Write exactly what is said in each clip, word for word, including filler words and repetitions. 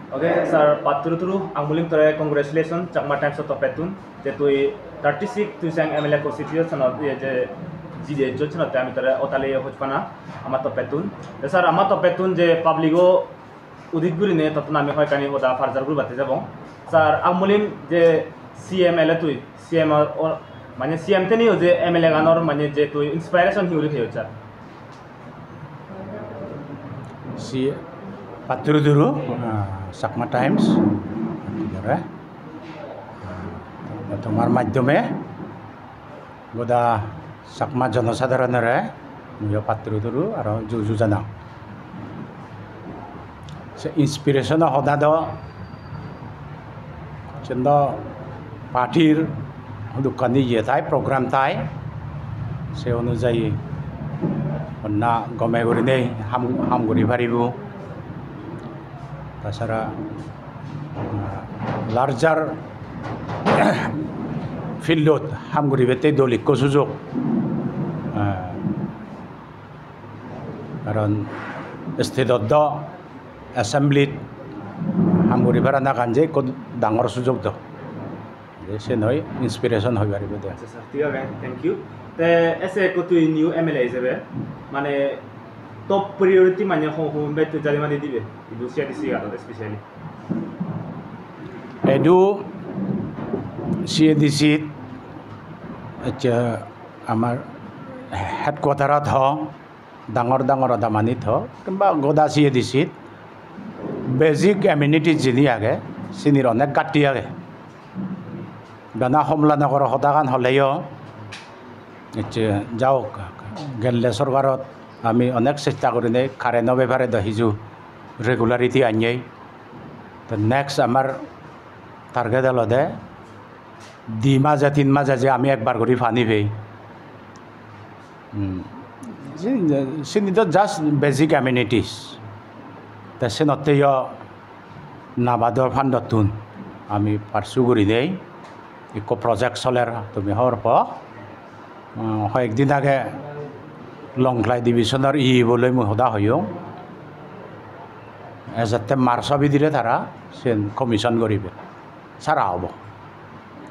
Okay, sir, patturu turu, ang mulim tore congratulations, Chakma Times-o toppettun, je tui thirty-six tui sang M L A constitution-ot, ye je G D H-ot senotte ami tore otali hojpana, ama toppettun. Te sir, ama toppettun je public-o udit gurine tottun ami hoyekkani hoda parjar guribatte jabong. Sir, ang mulim je C M ele tui, C M o, o, mane C M teniyo je M L A ganor mane je tui inspiration hi guri peyot sir? Si patturu turu, ah, Chakma Times, ah, tomar maddhome goda Chakma jonosadhoronore muiyo patturu turu aro ju ju janang. Se inspiration-o hoda do, sen do party-r hudukkani iye thai, program thai, se onujayi honna gome gurinei ham, ham guri paribo. Tasara, ah, larger field-ot ham guribatte dol ikko sujog. Ah, karon state-ot do assembly-t ham guri paranagan je ikko dangor sujog do. Je sen hoi inspiration hoi paribo de. Acha sir, thik age, thank you. Te ese ekko tui new M L A ijebe, mane top priority mane ho-, ho-, hon bej tui jadi madi dibe, idu C A D C ganot especially. Edu C A D C, acha, amar headquarter-ot ho, dangor dangor adamanit ho, kimba goda C A D C-t basic amenities jini age, sinir onek gatti age. Bana Homola Nogoro hodagan holeyo, ecche, jaok, gelle sorkarot ami onek chesta gurinei current-o bepare do hiju regularity annei. To next amar target olode di maje, tin maje je ami ekbar guri pani pei. Hmm. Sin-, sini do just basic amenities. Te senotte yo NABARD-or fund-ottun ami pursue gurinei ikko project soler, tumi hobor po. Uh, hoyek din age Lawngtlai division-or E E bo loi mui hoda hoyong. Ejette March-o bidire tara siyen commission guribe. Sara obo.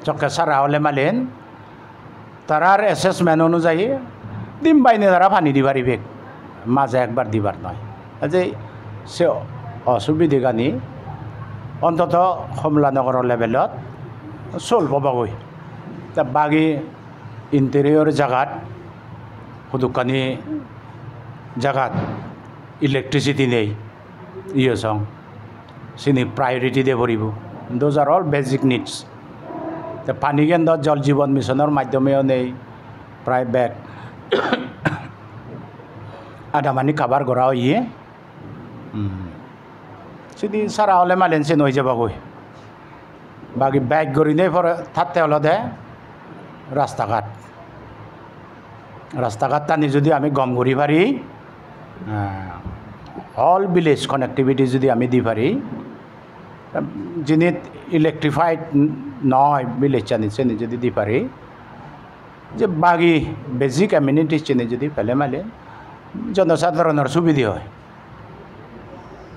Jokke sara ole malen tarar assessment onujayi din baine tara pani di paribek, maje ekbar dibar noi. Kaje se osubidegani ontoto Homola Nogoro level-ot solve obogoi. Ta bagi interior jagat, hudukkani jagat electricity nei, iyo song, sini priority de poribo. Those are all basic needs. Te pani gen do Jal Jeevan Mission-or maddhome onei prai bek adamani cover gora oye. Hmm. Sidi sara ole malen sen oi jebogoi. Bagi bek gurinei pore thatte olode rasta ghat. Rasta ghat tani judi ami gom guri pari, ah, all village connectivity judi ami di pari, jinit electrified noi village ani seni judi di pari, je bagi basic amenities seni judi pele male jonosadhoronor subide oi.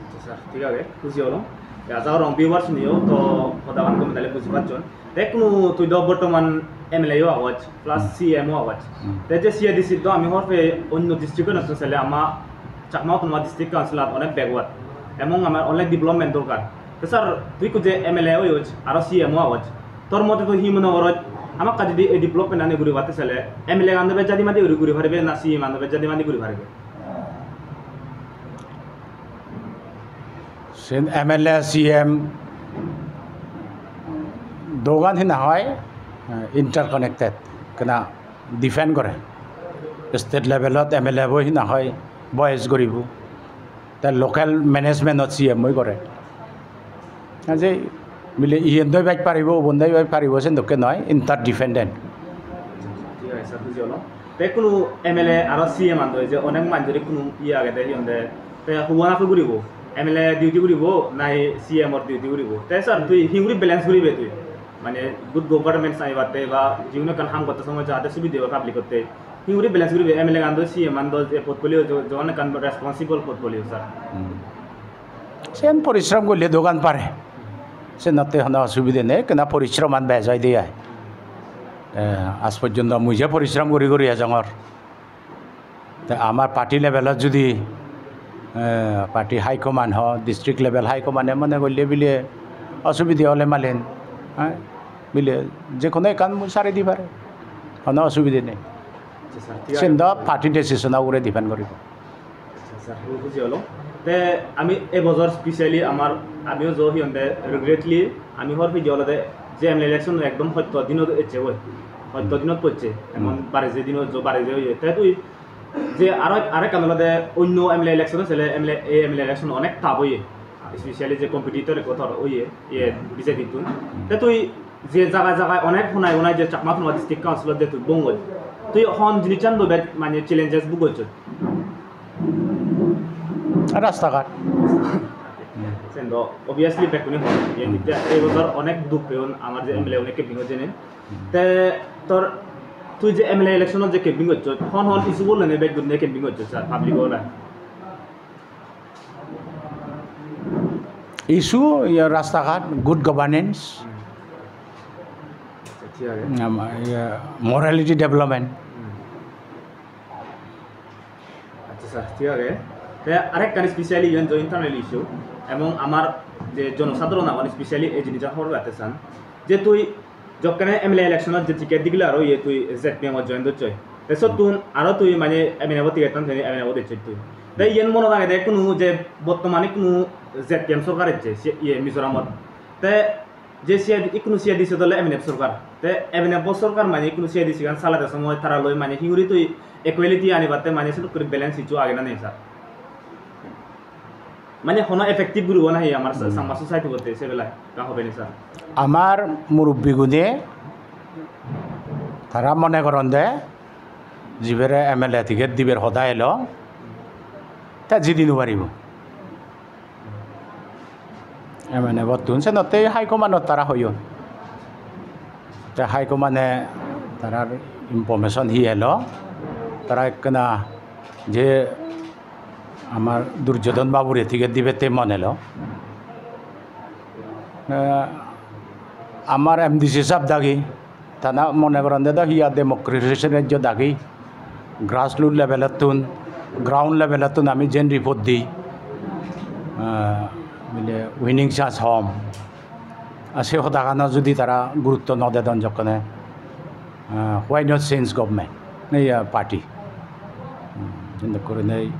Acha sir, thik age, buji olong. Te aja gorong viewers uniyo to hodagan gome dale buji pacchon. Te hono tui do bortoman M L A o agoj, plus Hmm. C M o agoj. Hmm. Te je C A D C do ami hobor pei onno district-ottun sele ama Chakma Autonomous District Council-ot onek backward. Ebong amar onek development dorkar. Te sir, tui ikko je M L A oyoj, aro C M o agoj. Tor mote tui hi mone goroj, hamakkai jodi ei development ani guribatte sele, M L A gano bej jadi madi guri guri paribe, na C M gano bej jadi madi guri paribe? Sen M L A, C M dogan hi na hoi, interconnected, kena depend gore. State level-ot M L A bo hi na hoi voice guribo. Te local management-ot C M oi gore. Kaje mile iyen doi bej paribo, ubon doi bej paribo, sen dokke noi, interdependent. Thik age, sir, buji olong. Te hono M L A aro C M an doi je onek manjore hono iye agede, hi honde, te hubona hub guribo, M L A duty guribo, nahi C M or duty guribo? Te sir, tui hi guri balance guribe tui? Mane good governance anibatte ba jiguno ekkan ham gotte somoy jahate subide oi public-otte. Hi guri balance guribe M L A gan do, C M an do, je portfolio jo-, jogon ekkan responsible portfolio, sir. Hmm. Sen porishrom golle dogan pare. Senotte hono osubide nei, ekkena porishroman bej oide ai. Eh, aaj porjonto mui je porishrom guri guri ejongor. Te amar party levelot judi, eh, party high command ho, district level high command-e mone golle bile osubide ole malen, eh, bile je hono ekkan mui sari di pare, hono osubide nei. Accha, sir, thik age. Sen do party decision-o ugure depend goribo. Accha, sir, bujhi gelo. Te ami ei bojor specially amar, amiyo jo hi honde regretly ami hobor peye olode je M L A election ekdom hotto dinot ecche goi. Hotto dinot pocche. Emon bare je dinot jo bare je oye. Te tui je aro, aro ekkan olode onno M L A election sele M L A, ei M L A election onek tough oye. Specially je competitor ekko tor oye, iye, B J P-tun. Te tui je jaga jaga onek hunai hunai je Chakma Autonomous District Council-ot je tui bongoi. Tui hon jinissan loi bej mane challenges bhug gocchos? Rasta ghat. Sen do obviously bekkune hon. Iyen hitte ei bojor onek duk peyon amar je M L A une campaign-ot jeinei. Te tor tui je M L A election-ot je campaign gocchos, hon hon issue bo loinei bej gurinei campaign gocchos sir, public-or? Issue, ya, rasta ghat, good governance, Accha, thik age. Um, ya, morality development. Hmm. Accha, sir, thik age. Te arekkan specially iyen jo internal issue, ebong amar je jonosadharon agon specially ei jinissan hobor pebatte san, je tui jokkene M L A election-ot je ticket declare oye tui Z P M-ot join docchoi. Te sottun aro tui mane M N F-o ticket-tan tui M N F-ot ecchoi tui. Te iyen monot agede ikkunu je bottomane ikkunu Z P M sorkar ecche, se, iye, Mizoramot. Te je C I D, ikkunu C I D se dole M N F sorkar. Te M N F-o sorkar mane ikkunu C I D sigan salade somoy tara loi mane hinguri tui equality anibatte mane sedokkuri balance issue age na nei, sir? Mane hono effective guribo nahi amar sa-, Hmm. Changma society botte se belai ekka hobe ni, sir? Amar murubbi gune tara mone goronde jibere M L A ticket dibar hoda elo, te jidi no paribo. M N F-ottun senotte high command-ot tara hoyon. Te high command-e tarar information hi elo, tara ekkena je amar Durjodhon babure ticket dibette mon elo. Eh, amar M D C sahab dagi, tara mone goronde do hi ar democratization ejjo dagi, grassroot level-ottun, ground level-ottun ami jen report di, eh, bile winning chance hom. Ar se hodagano judi tara gurutto no dedon jokkone, ah, why not change government? Ei, ah, party. Hmm, hintu gurinei,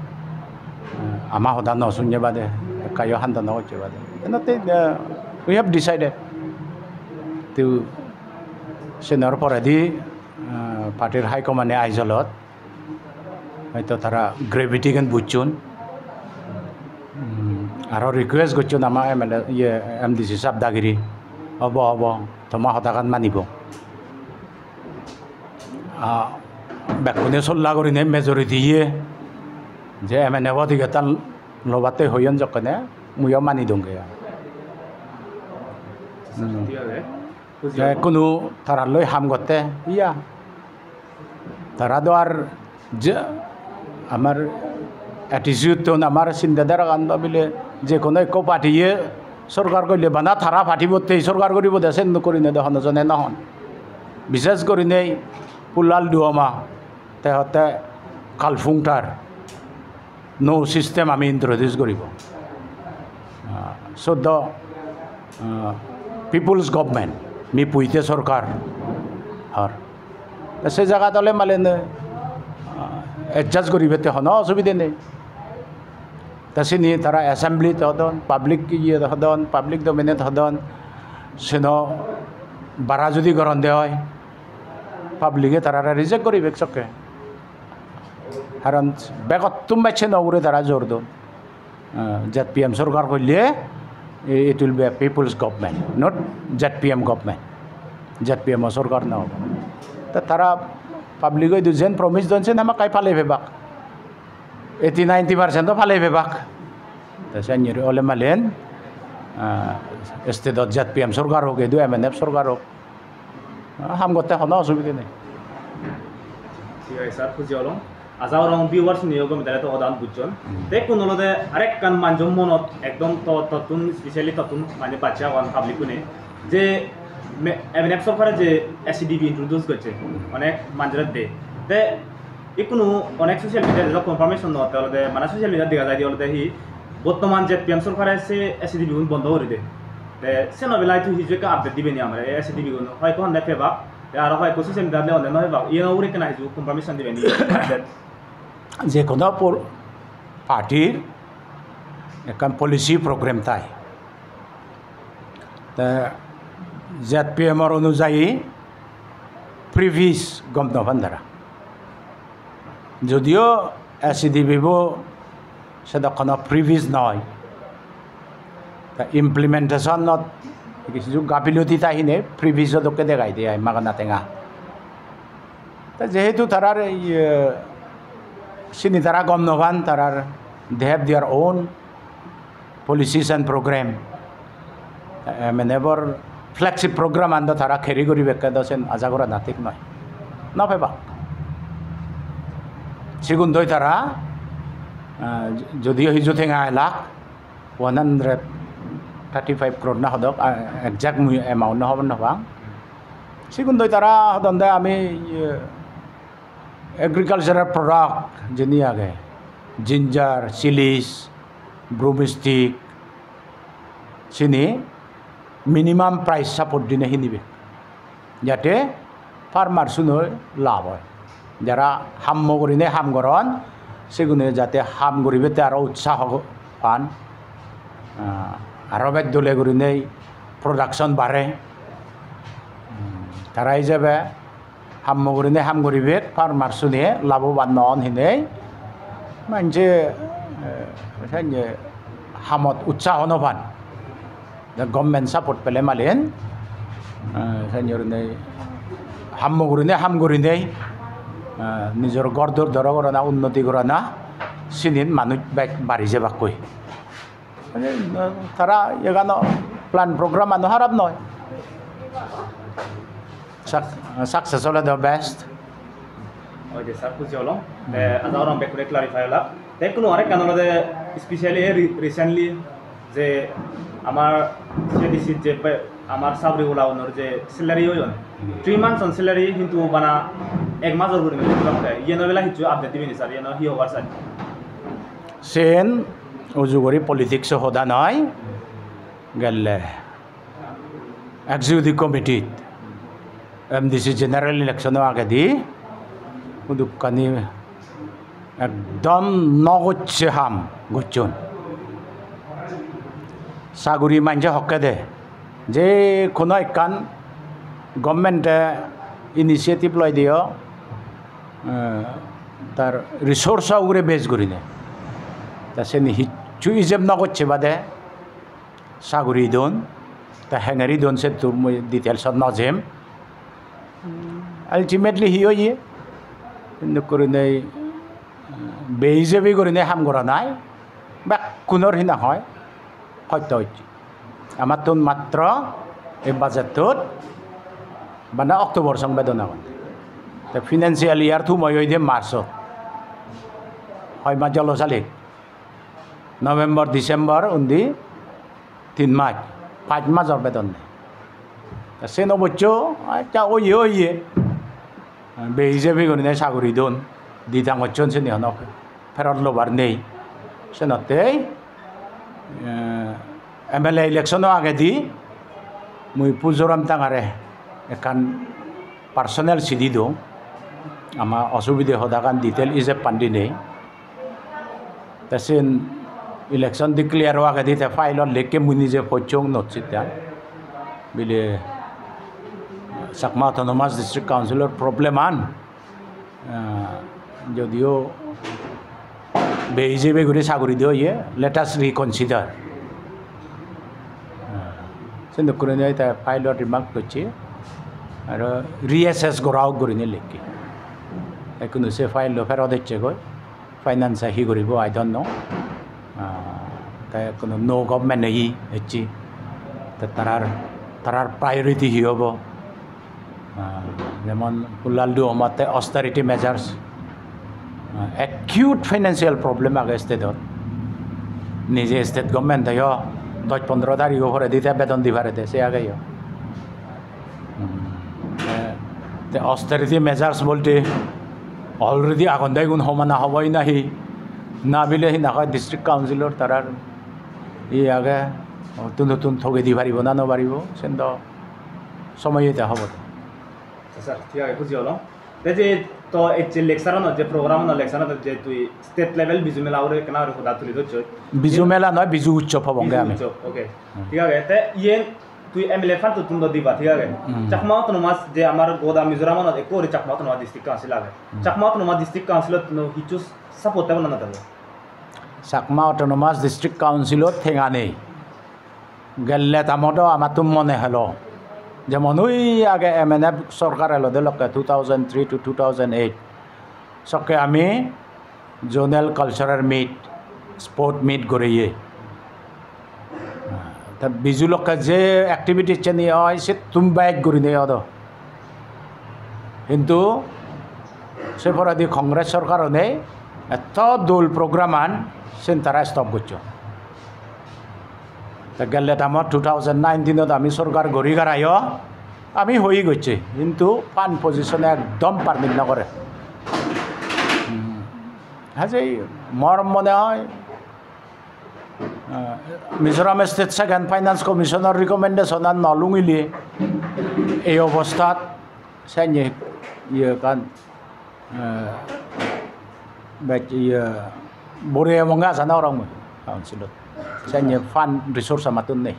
ah, ama hoda no sunye bade, ekkayo handa no gocche bade. Enotte, ah, we have decided to, senor poredi, ah, party-r high command-e Aizawl-ot hoito tara gravity-gan bujjon. Hmm, aro request gocchon ama M L A, iye, M D C sahab dagiri, obo, obo, toma hodagan manibo. Ah, bekkune solla gurinei majority-ye je M N F-o ticket-tan lobatte hoyon jokkene, muiyo mani donge. Hmm. Thik age. Te hono taralloi ham gotte, iya. Tara do ar je amar attitude-tun, amar sinde dharagan babile je hono ekko party-ye sorkar golle bana tara party-bottei sorkar guribo de, sen no gurinei de hono jone no hon. Bishes gurinei Pu Lalduhoma te hotte Kalphung-tar nuo system ami introduce guribo. Ah, sot do, ah, people's government, mipuite sorkar hor. Te se jagat ole malen, ah, adjust guribatte hono osubide nei. Te sini tara assembly-t hodon, public iye hodon, public domain-ot hodon, seno bara judi goronde oi, public-e tarare reject guribak sokke. Karon begottun bej seno ugure tara jor don. Eh, Z P M sorkar hoile, it will be a people's government, not Z P M government. Z P M o sorkar no obo. Te tara public-o idu jen promise don sen hamakkai palei pebak. Eighty ninety percent o palei pebak. Te sen yori ole malen, ah, state-ot Z P M sorkar hok, idu M N F sorkar hok. Ah, ham gotte hono osubide nei. Thik age, sir, huji olong. Aja gorong viewers-uniyo gome dale to hodan bujjon. Hmm. Te ikkun olode arekkan manjo monot ekdom to-, tottun, specially tottun mane bacche agon public-une, je me-, M N F sorkare je S E D B introduce gocche, onek manjore de. Te ikkunu onek social media-t confirmation no otte olode, mane social media-t dega jaide olode hi, bottoman Z P M sorkare se S E D B gun bondo guri de. Te seno belai tui hiju ekka update dibe ni amare, ei S E D B gun hoyekko honde pebak, te aro hoyekko social media-t honde no pebak, iyeno ugure ekkena hiju confirmation dibe ni? Je hono por-, party-r ekkan policy program thai. Te Z P M-or onujayi freebies gom no pan tara. Jodio S E D B bo sedok hono freebies noi. Ta implementation-ot hissu gapiloti thai hine freebies-o dokke degai de ai magana tenga. Ta jehetu tarar, iye, sini tara gom no pan, tarar they have their own policies and program. Eh, mane bor flagship program an do tara carry guribekke do sen aja gorana thik noi. No pebak. Sigun doi tara, eh, jodio hiju tenga elak, one hundred thirty-five crore na hodok, ah, exact mui amount no hobor no pang. Sigun doi tara hodonde ami, eh, agricultural product jeni age, ginger, chilies, broomstick, sini minimum price support dine hinibe, jate farmers-uno lab oi. Jara hammo gurine ham goron, sigune jate ham guribette aro utsaho pan, ah, aro bej dole gurine production bare. Hmm, tara ijebe hammo gurine ham guribek, farmers-une laboban no on hinei manje, eh, sanye hamot utsaho no pan. The government support pele malen, eh, sanye gurine hammo gurine ham gurinei, eh, nijor gor dor doro gorana, unnoti gorana, sinin manuj bej bari jebakkoi. Mane, tara egano plan program ano harap noi. Suc-, success ole the best. Oi de, sir, buji olong. Hmm. Eh, aja gorong bekkune clarify ola. Te ikkunu arekkan olode specially re-, recently je amar C D C je pe-, amar sabri ola unor je salary oyon. Hmm. Three months on salary hintu bana ek major guri mele dibakke. Iyeno bela hissu update dibe ni, sir? Iyeno hi hobar sir? Sen uju guri politics-o hoda noi, gelle executive committee-t M D C general election-o agedi hudukkani ekdom no gocche ham gocchon. Saguri manje hokke de, je hono ekkan government-e initiative loi diyo, eh, tar resource-o ugure base gurine. Ta seni hissu ijeb no gocche bade saguri don, ta hengeri don setto mui details-ot no jem. Ultimately hi oye? Hintu gurinei beijebi gurinei ham goranai bekkunor hi nang hoi hosto oye. Amattun matro ei budget-tut bana October song bedon agon. Te financial year tumoi oide March-ot. Hoi mas jolo sali? November, December, undi tin mas, pach major bedon nei. Te sen obosso, accha, oye, oye. Beijebi gurinei saguri don, di dangocchon seni hono ferot lobar nei. Senottei, eh, M L A election-o agedi mui Pujoram Tangare ekkan personal sidi dong, ama osubide hodagan detail ijeb pandi nei. Te sen election declare o agedi te file-ot lekke mui nije pocchong note sheet-an. Bile Chakma Autonomous District Council-or problem-an, ah, jodio beijebi guri saguri de oye, let us reconsider. Ah, sen dokke gurinei te file-ot remark gocche, aro reassess gora ok gurinei lekke. Ekkunu se file-o ferot ecche goi. Finance-e hi guribo, I don't know. Ah, te hono nuo government ei ecche. Te tarar, tarar priority hi obo? Ah, jemon Pu Lalduhomotte austerity measures. Acute financial problem age state-ot. Nije state government-eyo dosh pondro tarigo poredi te bedon di parede, se ageyo. Hmm. Te, te austerity measures bolte already agonde, igun homana hoboi nahi? Na bile hi na hoi district council-or tarar iye age, notun notun thogei di paribo na no paribo, sen do somoye te hobo de. Acha sir, thik age, buji olong. Te je to ecche lecture-anot, je program-anot, lecture-anot je tui state level Biju Mela ugure ekkena guri hoda tuli dhocchoi. Biju Mela noi, Biju Utsob hobonge ami. Biju Utsob, okay. Hmm. Thik age, te iyen tui M L A fund-ottun do diba, thik age? Hmm. Chakma Autonomous, je amar goda Mizoram-anot ekko guri Chakma Autonomous District Council age. Hmm. Chakma Autonomous District Council-ottun hissu support thebo na no thebo? Chakma Autonomous District Council-ot tenga nei. Gelle term-ot do amattun mone helo, jemon ui age M N F sorkar elode lokke two thousand three to two thousand eight, sokke ami zonal cultural meet, sport meet goreye. Te Biju lokke je activities seni oi, settun bej gurinei odo. Hintu se poredi Congress sorkar onei etto dol program-an sen tara stop gocchon. Te gelle term-ot two thousand nineteen-ot ami sorkar gori garayo, ami hoi gocche, hintu fund position-e ekdom permit no gore. Hmm. Hajei mor mone oi, eh, Mizoram State Second Finance Commission-or recommendation-an no lungile ei obostat senne iye ekkan, eh, bej iye bore ebonge asa no gorong mui council-ot. Senne fund resource amattun nei.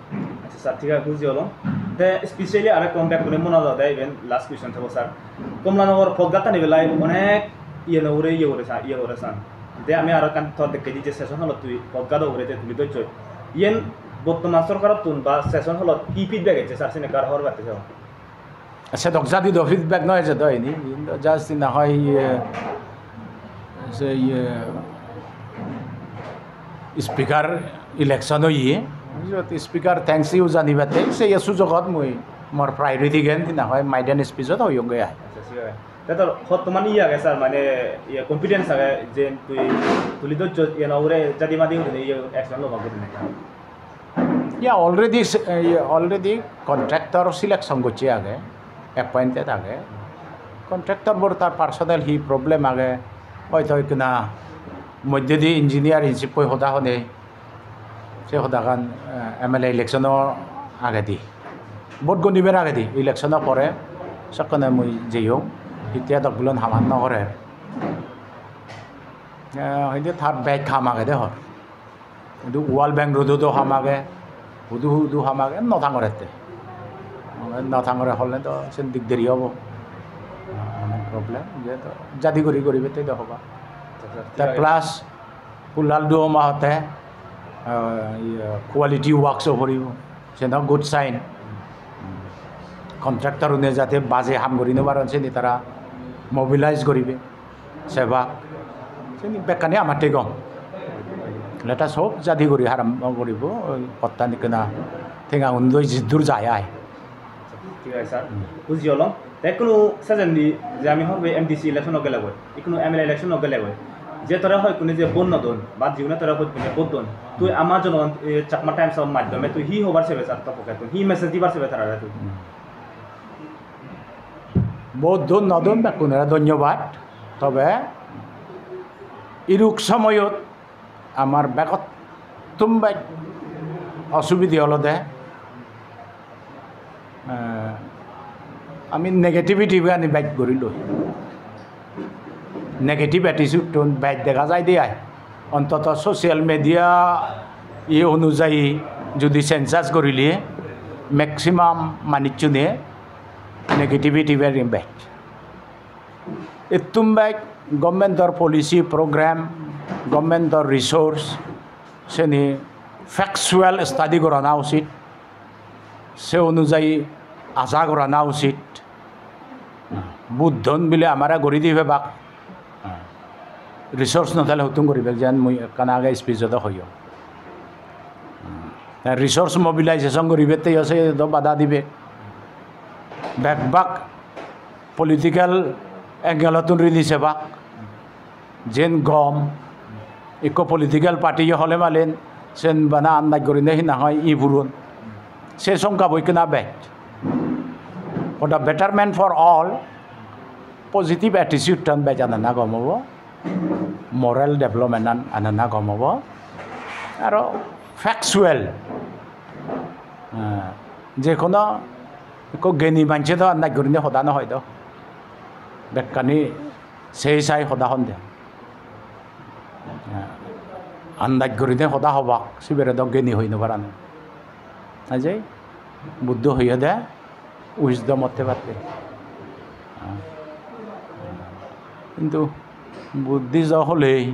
Acha sir, thik age, buji olong. Te specially aro ekkan bekkune mone olode, iben last question thebo sir. Kamalanagar podgat tani belai onek iye no ugure iye gore sa, iye gore san. Te ami aro ekkan to dekkedi je session hall-ot tui podgat ugure je tuli dhocchoi. Iyen bottoman sorkarottun ba session hall-ot hi feedback ecche sir, sini ekka hobor batte sir. Sedok jadi do feedback no eje do ini, ini do just na hoi, eh, se, eh, speaker election oye. Speaker thanks you janibatte, se ye sujogot mui mor priority gen na hoi maiden speech-ot hoyonge ai. Acha, sure. Te tor hottoman iye age sir, mane iye confidence age je tui tuli dhocchos iye no ugure jadi madi gurinei iye action lobak gurinei? Ya, already se-, eh, already contractor selection gocche age, appointed age. Contractor bor tar personal hi problem age, hoito ekkena moddedi engineer in sippoi hoda honei, se hodagan, eh, M L A election-o agedi, vote gonibar agedi, election-o pore sokkene mui jeyong, hittey edok bulon haman no gorer. Eh, hoide tar bej ham agede hor. Hintu World Bank road-o do ham age, hudu hudu ham age, no thangorette. No thangore hole do sen dik deri obo. Mane problem, je to jadi guri guri bette do hoba. Te plus Pulal Duoma hote, ah, iye, quality works o poribo. Sen good sign. Contractor une jate baje ham guri no paron, seni tara mobilize guribe. Sebak. Seni bekkani amatte gom. Let us hope jadi guri haram guribo, oi pottan ikkena tenga undoi jiddur jai ai. Thik age, sir. Hmm. Buji olong. Te ikkunu sejendi je ami hobbe M D C election-o gelegoi, ikkunu M L A election-o gelegoi, je tore hoi ikkunu je vote no don, ba jigune tore hoi ikkunu vote don, tui ama jonogon, eh, Chakma Times-or maddhome tui hi hobar sebe sir, to pokettun hi message dibar sebe tarare tui? Hmm. Vote don no don bekkunore dhonnobad. Tobe iruk somoyot amar begottun bej osubide olode, eh, ami negativity gani bej guri loi. Negative attitude-tun bej dega jai de ai. Ontoto social media iye onujayi judi census gorile maximum manuchchune negativity bej. Ettun bej government-or policy program, government-or resource, seni factual study gorana usit, se onujayi aja gorana usit. Buddhon bile amare gori di pebak. Resource no thale huttun guribak, jen mui ekkan age speech-ot hoyong. Te resource mobilization guribette yo se do bada dibe. Bek bak political angle-ottun rini sebak. Jen gom, ikko political party yo hole malen, sen bana andaj gurinei hi nang hoi i puron. Se songkha bo ikkena bej. For the betterment for all, positive attitude tan bej anana gom obo. Moral development an anana gom obo. Aro factual, eh, je kono ikko geni manje do andaj gurinei hoda no hoi do. Bekkani sei sai hoda honde. Andaj gurinei hoda hobak, sibere do geni hoi no paran. Ajei, Buddho hoyede, wisdom otte patte. Hintu Buddhist o holei,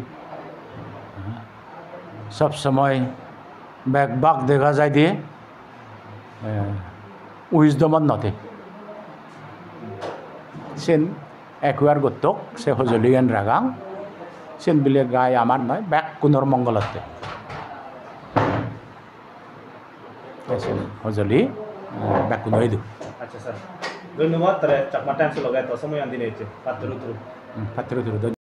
sob somoi bek bak dega jai de, eh, wisdom-ot no de. Sen acquire gottok, se hojoligan ragang. Sen bile gai amar noi, bekkunor mongolotte. Te sen hojoli, eh, bekkuno idu. Accha, sir. Dhonnobad, tale Chakma Times loge eto somoyan dinei ecche. Patturu turu. Hmm, patturu turu.